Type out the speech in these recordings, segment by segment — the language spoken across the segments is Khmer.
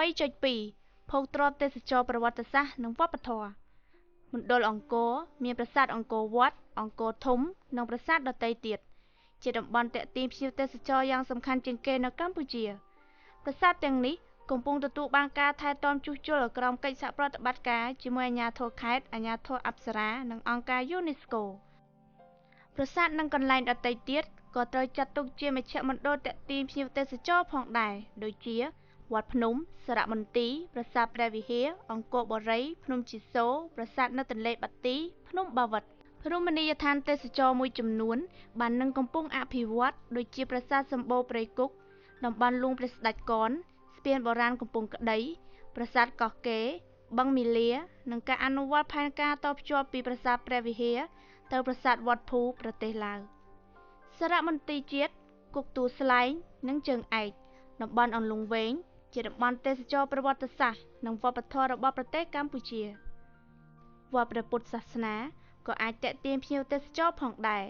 3.2 ភោគទ្រព្យទេសចរប្រវត្តិសាស្ត្រនិងវប្បធម៌មណ្ឌលអង្គរមានប្រាសាទអង្គរវត្តអង្គរធំនិងប្រាសាទដទៃទៀតជាតំបន់ទាក់ទាញភ្ញៀវទេសចរយ៉ាងសំខាន់ជាងគេនៅកម្ពុជាប្រាសាទទាំងនេះកំពុងទទួលបានការថែទាំជួសជុលក្រោមកិច្ចសហប្រតិបត្តិការជាមួយអាជ្ញាធរខេត្តអាជ្ញាធរអប្សរានិងអង្គការយូណេស្កូប្រាសាទនិងកន្លែងដទៃទៀតក៏ត្រូវចាត់ទុកជាមជ្ឈមណ្ឌលទាក់ទាញភ្ញៀវទេសចរផងដែរដូចជាវត្តភ្នំសារមន្ទីរប្រាសាទព្រះវិហារអង្គរបុរីភ្នំជីសូរប្រាសាទនៅទន្លេបាទីភ្នំបាវិតរមណីយដ្ឋានទេសចរមួយចំនួនបាននឹងកំពុងអភិវឌ្ឍដូចជាប្រាសាទសម្បូរព្រៃគុកតំបន់លួងព្រះស្ដេចកនស្ពានបុរាណកំពង់ក្ដីប្រាសាទកោះកេរបឹងមីលានិងការអនុវត្តផែនការតភ្ជាប់ពីប្រាសាទព្រះវិហារទៅប្រាសាទវត្តភូប្រទេសឡាវសារមន្ទីរជាតិគុកទួលស្លែងនិងជើងឯកតំបន់អន្លង់វែងជាតំបន់ទេសចរប្រវត្តិសាស្ត្រនិងវប្បធម៌របស់ប្រទេសកម្ពុជាវត្តព្រះពុទ្ធសាសនាក៏អាចទាក់ទាញភ្ញៀវទេសចរផងដែរ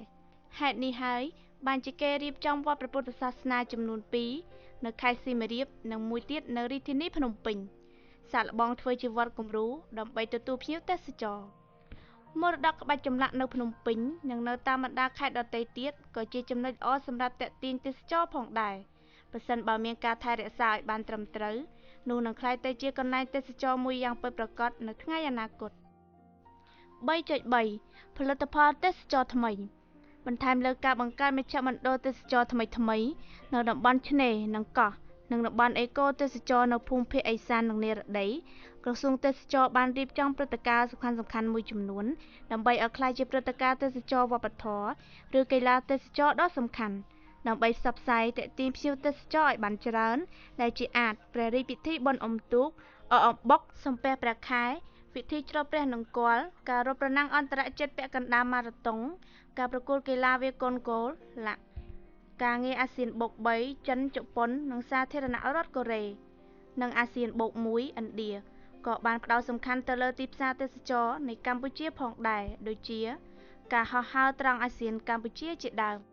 ហេតុនេះហើយបានជាគេរៀបចំវត្តព្រះពុទ្ធសាសនាចំនួន2នៅខេត្តសៀមរាបនិងមួយទៀតនៅរាជធានីភ្នំពេញសាកល្បងធ្វើជាវត្តគំរូដើម្បីទទួលភ្ញៀវទេសចរមរតកក្បាច់ចម្លាក់នៅភ្នំពេញនិងនៅតាមបណ្ដាខេត្តដទៃទៀតក៏ជាចំណុចល្អសម្រាប់ទាក់ទាញទេសចរផងដែរប្រសិនបើមានការថែរក្សាឲ្យបានត្រឹមត្រូវនោះនឹងក្លាយទៅជាកន្លែងទេសចរមួយយ៉ាងពិតប្រាកដនៅថ្ងៃអនាគត 3.3 ផលិតផលទេសចរថ្មីបន្ថែមលើការបង្កើតមជ្ឈមណ្ឌលទេសចរថ្មីៗនៅតំបន់ឆ្នេរនិងកោះនិងតំបន់អេកូទេសចរនៅភូមិភាគឦសាននិងនិរតីក្រសួងទេសចរបានរៀបចំព្រឹត្តិការណ៍សំខាន់ៗមួយចំនួនដើម្បីឲ្យក្លាយជាព្រឹត្តិការណ៍ទេសចរវប្បធម៌ឬកីឡាទេសចរដ៏សំខាន់ដើម្បីផ្សព្វផ្សាយទាក់ទាញភ្ញៀវទេសចរឲ្យបានច្រើនដែលជាអាចព្រះរាជពិធីបុណ្យអុំទូកអកអំបុកសំពះព្រះខែពិធីច្រត់ព្រះនង្គ័លការរត់ប្រណាំងអន្តរជាតិពាក់កណ្ដាលម៉ារ៉ាតុងការប្រកួតកីឡាវាយកូនគោលឡាក់ការងារអាស៊ានបូក3ចិនជប៉ុននិងសាធារណរដ្ឋកូរ៉េនិងអាស៊ានបូក1ឥណ្ឌាក៏បានផ្ដោតសំខាន់ទៅលើទីផ្សារទេសចរនៃកម្ពុជាផងដែរដូចជាការហោះហើរត្រង់អាស៊ានកម្ពុជាជាដើម។